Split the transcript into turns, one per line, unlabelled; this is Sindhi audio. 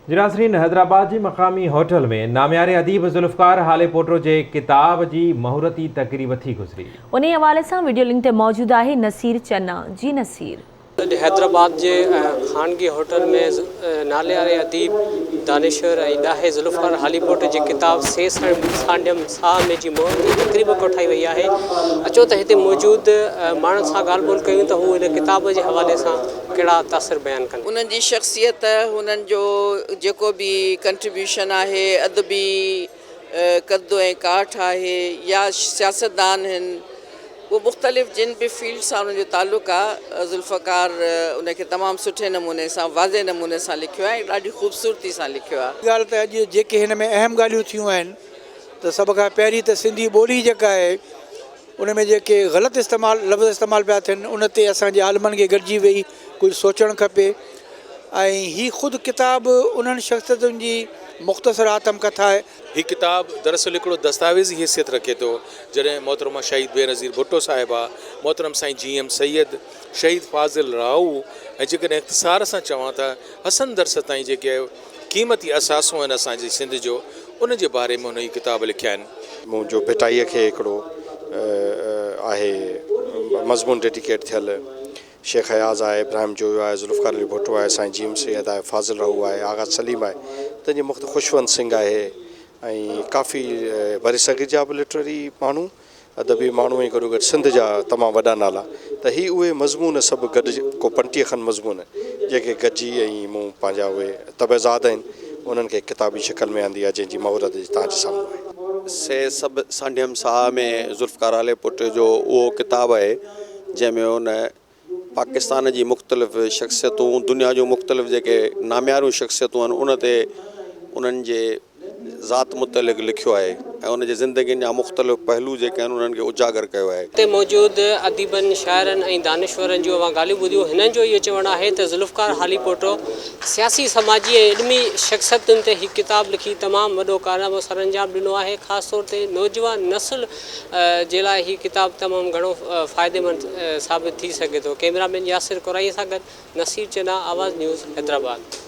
جي ناظرين حيدرآباد جي مقامي هوٽل ۾ نامياري اديب ذوالفقار هاليپوٽو جي ڪتاب جي مهورتي تقريب ٿي گذري.
انهي حوالي سان وڊيو لنڪ تي موجود آهي نصير چنا جي نصير.
اڄ حيدرآباد جي خانگي هوٽل ۾ ناليواري اديب، دانشور ۽ ڏاهي ذوالفقار هاليپوٽي جي ڪتاب سي سانڍيم ساهه ۾ جي مهورتي تقريب ڪوٺائي وئي آهي. اچو ته هتي موجود ماڻهن سان ڳالهه ٻولهه ڪيون ته هو ان ڪتاب جي حوالي سان ڪهڙا تاثر بيان ڪن.
انهن جي شخصيت، انهن جو جيڪو به ڪنٽريبيوشن آهي، ادبي قد ۽ ڪاٺ آهي يا سياستدان هن، اهو مختلف جن به فيلڊ سان انهن جو تعلق آ، ذوالفقار ان کي تمام سٺي نموني سان واضح نموني سان لکيو آهي ۽ ڏاڍي خوبصورتي سان لکيو آ.
ڳالهه ته اڄ جيڪي هن ۾ اهم ڳالهيون ٿيون آهن ته سڀ کان پهرين ته سنڌي ٻولي جيڪا آهي ان ۾ جيڪي غلط استعمال لفظ استعمال پيا ٿين ان تي اسان جي عالمن کي گڏجي ويهي ڪجهه سوچڻ کپي ۽ هي خود ڪتاب انهن شخصيتن جي مختصر آتم ڪٿا آهي.
هي ڪتاب دراصل هڪڙو دستاويزي حيثيت رکي ٿو، جڏهن محترمه شهيد بينظير ڀٽو صاحبه، محترم سائين جي ايم سيد، شهيد فاضل راهو ۽ جيڪڏهن اختصار سان چوان ته حسن درس تائين جيڪي قيمتي اثاثو آهن اسان جي سنڌ جو ان جي باري ۾ هن هي ڪتاب لکيا آهن.
منهنجو ڀٽائيء کي هڪڙو آهي مضمون ڊيڊيڪيٽ ٿيل، شيخ اياز آهي، ابراهيم جويو آهي، ذوالفقار علي ڀٽو آهي، سائين جي ايم سيد آهي، فاضل راهو آهي، آغا سليم آهي، تنهن جي مخت خوشونت سنگهه آهي ۽ ڪافي برصغير جا به لٽرري ماڻهو ادبي ماڻهو ۽ گڏوگڏ سنڌ جا تمام وڏا نالا ته هي اهي مضمون سڀ گڏ ڪو 35 کن مضمون جيڪي گڏجي ۽ مون پنهنجا اهي طبعزاد آهن انهن کي ڪتابي شڪل ۾ آندي آهي جنهن جي مهورت اڄ توهان جي سامهون آهي.
سي سڀ سانڍيم ساهه ۾ ذوالفقار علي پٽ جو اهو ڪتاب آهي جنهن ۾ هن پاڪستان جي مختلف شخصيتون دنيا جون مختلف جيڪي نامياريون شخصيتون آهن ان تي انهن جي ذات متعلق لکيو آهي ۽ ان جي زندگين جا مختلف پهلو جيڪي آهن انهن کي اجاگر ڪيو آهي.
هتي موجود اديبن، شاعرن ۽ دانشورن جون اوهان ڳالهيون ٻڌيون، هنن جو اهو چوڻ آهي ته ذوالفقار هاليپوٽو سياسي، سماجي ۽ علمي شخصيتن تي هي ڪتاب لکي تمام وڏو ڪارنامو سرانجام ڏنو آهي، خاص طور تي نوجوان نسل جي لاء هي ڪتاب تمام گهڻو فائديمند ثابت ٿي سگهي ٿو. ڪئميرا مين ياسر ڪورائي سان گڏ نصير چنا، آواز نيوز، حيدرآباد.